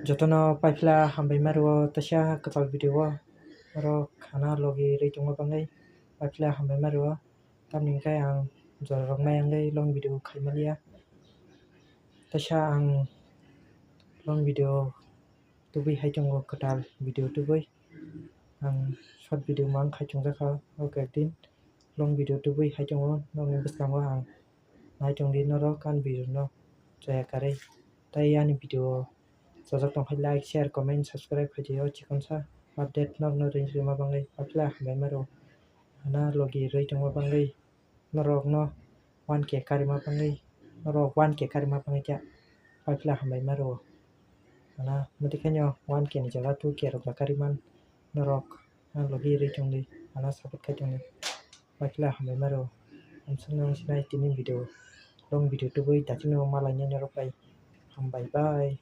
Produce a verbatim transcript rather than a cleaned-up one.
Jotono paipla hambai ma rwo, taisa kwtal video o norok khana logi rwi tongma bagwi paipla hambai ma rwo. Tamni hwnkhe ang jorarok mai wngwi long video khai maliya. Taisa ang long video tubui hai tongo, kwtal video tubui. Ang short video mang khai tongjakha o kekdin. Long video tubui hai tongo, nokni bwskango ang nai tongdi norok ani video no chaya karwi. Tai ani video chajak tongkha like, share, comment, subscribe khai twi o chikonsa update norokno ring rima bagwi. Paipla hambai ma rwo. Hana logi rwi tongma bagwi norokno one K karima bagwi, norok one K karima bagwi khe paipla hambai ma rwo. Hana mwtwi khe no one K ni jaga two K rok da kariman norok. Ang logi rwi tongdi, ano support khai tongdi. Paipla hambai ma rwo. Ang swngna wngsinai tini video, long video tubui dakhino malainai norok bai. Hambai bye.